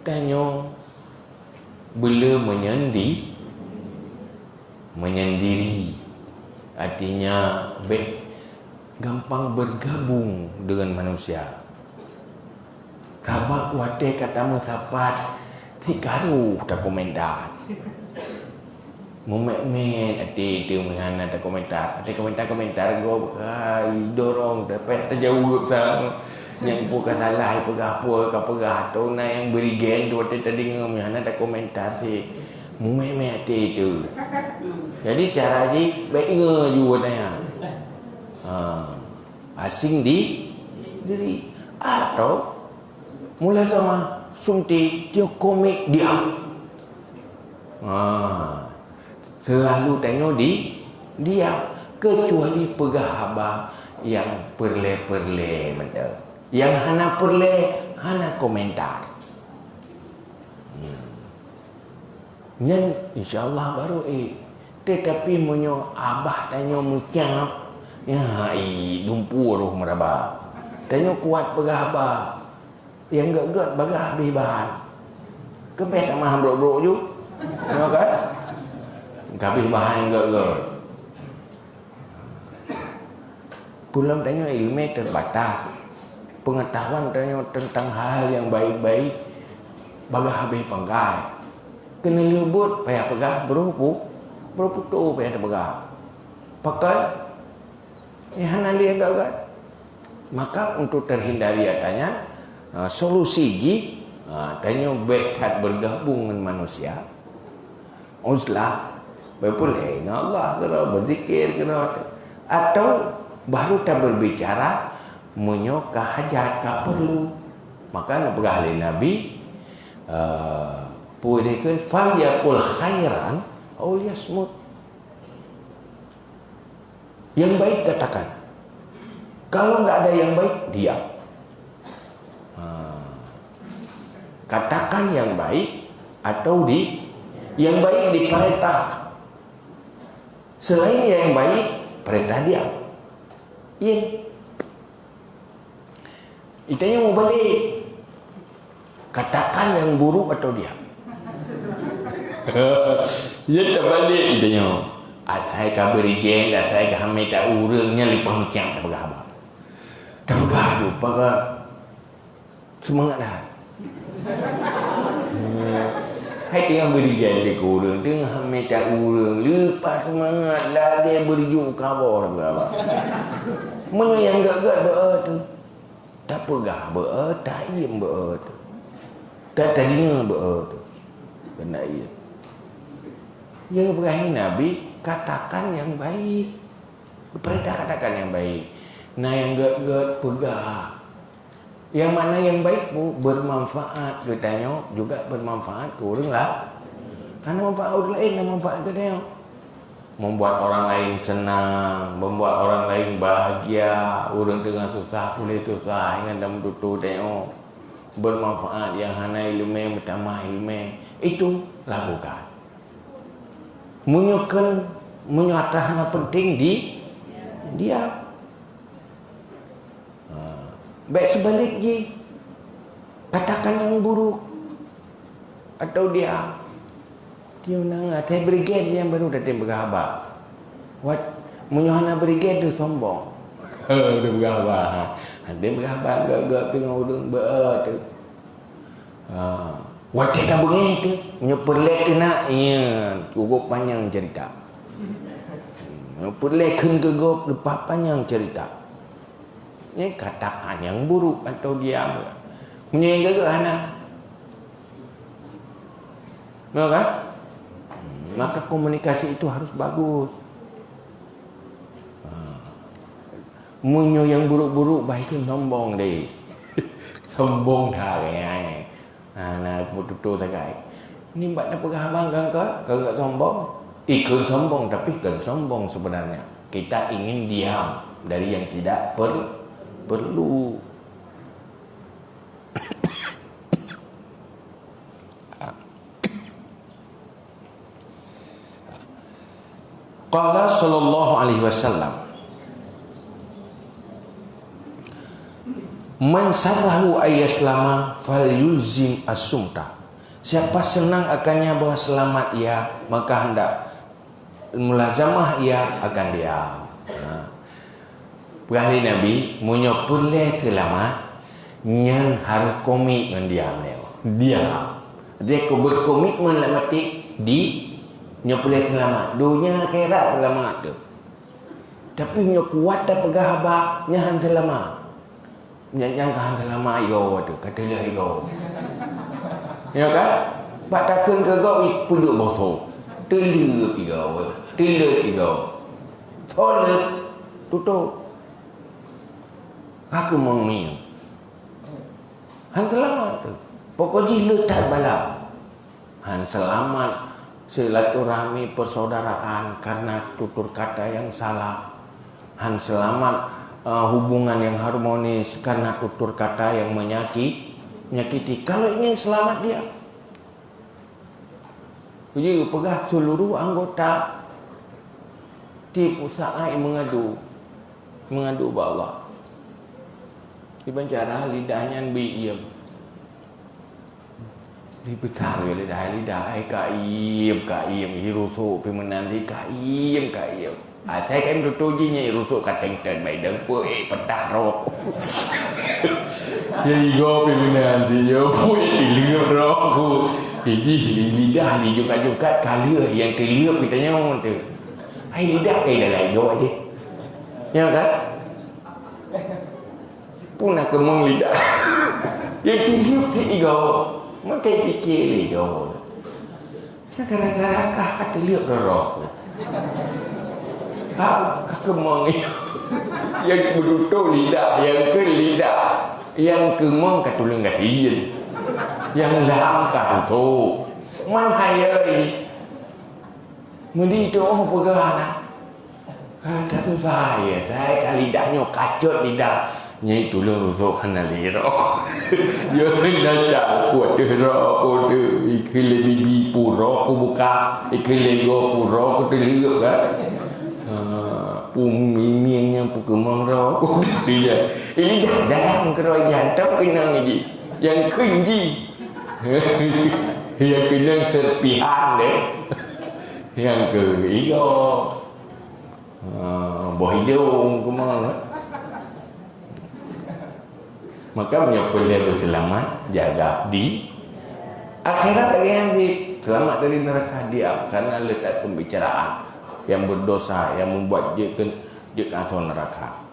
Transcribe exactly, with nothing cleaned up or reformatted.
Tanyoe beu le meunyandi-, meunyandiri. Artinya, bèk gampang bergabung dengan manusia. Sabab watèe ka tameusapat, si karu takomentar. Meumet-met até teuh meuhana takomentar. Até komentar-komentar gob ka idorong, tapi tajaweueb sang. Nyang peue ka salah, peugah peue ka peugah, atau na nyang beurigen tu watèe tadeungoe meuhana takomentar si. Meumet-met até teuh. Jadi cara jih bèk deungoe ju watèe nyan. Ha. Asing di diri. Atau mulazamah sunti tio komik diam. Ha. Selalu tanyoe di diam, kecuali peugah haba nyang peureulèe-peureulèe mantong. Nyang hana peureulèe, hana komentar. Hmm. Nyan insya Allah baru ék. Tetapi meunyoe abah tanyoe meucab, ya, i, dumpeue roh meuraba. Tanyoe kuat peugah haba. Nyang gèt-gèt bagah habéh bahan. Keubeh tamah brok-brok ju. Ya kan? Habéh bahan nyang gèt-gèt. Peue lom tanyoe ileumèe teubatas. Peungeutahuan tanyoe teuntang hal-hal nyang baik-baik bagah habéh panggai. Keuneulheueh buet payah peugah brôh pu-, brôh putôh payah teupeugah. Pakon? Nyang hana lé gèt-gèt. Maka untuk terhindari ata nyan, ha, solusi jih, ha, tanyoe bèk that bergabung ngon manusia. Uzlah, beupeureulèe ngon Allah keudroe, beuzikir keudroe. Atau baru taberbicara meunyoe ka hajat, ka peurlu. Maka neupeugah lé Nabi, eh, peue dikheun, "Falyaqul khairan aw liyasmut." Yang baik katakan. Kalau nggak ada yang baik, diam. Ha. Katakan yang baik atau di-, yang baik diperintah. Selain yang baik, perintah diam. Iya. Geutanyoe meubalek. Katakan yang buruk atau diam. Ya, tabalek geutanyoe. Asai ka beurigen, asai ka hamé ta ureueng, nyan leupah meucab tapeugah haba. Tapeugah dupa ka seumangat dah. Hai teungoh beurigen di ureueng, teungoh hamé ta ureueng, leupah seumangat, lagèe beureujuk kaboh tapeugah haba. Meunyoe nyang gèt-gèt beu teuh. Tapeugah beu, taiem beu teuh. Ta-, tadeungoe beu teuh. Keuneuk iya. Nyang geupeugah Nabi, katakan yang baik. Geupeurintah katakan yang baik. Na nyang gèt-gèt peugah. Yang mana yang baik bu-, bermanfaat geutanyoe, juga bermanfaat keu ureueng la-, karena manfaat ureueng laén na manfaat geutanyoe. Membuat orang lain senang, membuat orang lain bahagia, ureueng teungoh susah, puléh susah, ingat dan meututoe tanyoe. Bermanfaat, nyang hana ileumèe, meutamah ileumèe, itu lakukan. Meunyoe kheun, meunyoe atra hana penting, di-, diam. Ha. Bèk seubalek jih. Katakan nyang buruk. Atau diam. Tiep na asai beurigen nyang baru tatem peugah haba. Wat, meunyoe hana beurigen teuh sombong. Teupeugah haba. Ha. Tatem peugah haba, gèt-gèt teungoh ureueng beu teuh. Ha. Watèe ka beungèh teuh, meunyoe peureulèe keunan, iya, cukup panyang cerita. Meunyoe peureulèe kheun keu gob, leupah panyang cerita. Nyan katakan nyang buruk atau diam. Meunyoe nyang gèt-gèt hana. Betul kan? Maka komunikasi itu harus bagus. Ha. Meunyoe nyang buruk-buruk, bah ikheun sombong deh. Sombong that, ya. Ha, na meututoe sagai. Nibak tapeugah haba ngon kheun, kheun sombong. Ikheun sombong, tapi kheun sombong sebenarnya. Kita ingin diam dari yang tidak per-, perlu. Qala sallallahu alaihi wasallam, "Man sarrahu ayyaslama falyulzim as-sumta." Siapa senang akannya bahwa selamat ia, maka hendak mulazamah ia akan diam. Ha. Peugah lé Nabi, meunyoe peureulée seulamat, nyan harôh komit ngon diam nyoe. Diam. Dia keu berkomitmen lam até di nyoe peureulée seulamat. Donya akhirat seulamat tu. Tapi nyoe kuat tapeugah haba, nyan han seulamat. Nyan, nyan ka han seulamat igoe tu, ka teuleuh igoe. Ya kan? Bak takheun keu gob, peuduek boso. Teuleuh igoe, teuleuh igoe. Tho leueb, tutôp. Ka keumong mieng. Han seulamat tu. Pokok jih le that bala. Han seulamat silaturahmi persaudaraan karena tutur kata yang salah. Han seulamat, eh, hubungan yang harmonis karena tutur kata yang menyaki-, menyakiti. Kalau ingin selamat dia, jadi peugah seluruh anggota tiep usaha mengadu, mengadu bak Allah. Dibancara lidah nyan bri iem. Dipeusan lé lidah, lidah, ai, ka iem, ka iem, i rusok pih meunan di ka iem, ka iem. Asai kan tutoe jih nyan i rusok ka teng-teng bai deuh, peuék peutah droe. Ya igoe pih meunan di, ya peuék teuleueb droe ku. Jih lidah dijukat-jukat ka lheueh nyang teuleueb geutanyoe tu. Ai lidah kai dalam igoe jih. Ya kan? Puna keumong lidah. Ya teuleueb cit igoe. Maka pike lé igoe. Gara-gara kah ka teuleueb roroh. Ha, ka keumong. Nyang beututôp lidah, nyang kheun lidah. Nyang keumong ka tuleueng gasien. Nyang lam ka tutôp. Man hayeu. Meudi tuoh peugah na. Ka susah, ya, sai ka lidah nyoe kacot lidah. Nyai tuleueng rusok hana lé rokok. Yo hana cak kuat teuh rokok teuh, ikheun lé bibi puro kubuka, ikheun lé goe puro kuteuleueb kan. Ha, pumimieng nyang peukeumang rokok. Iya. Ini dah dalam keroyan, tapi keunong ji. Nyang kheun ji. Nyang keunong serpihan deh. Nyang keu igoe. Ha, boh idong keumong. Maka meunyoe peureulée beuseulamat, jaga di akhirat lagée nyan di seulamat dari neraka diam, karena letak pembicaraan yang berdosa, yang membuat jeuet keu, jeuet keu asoe neraka.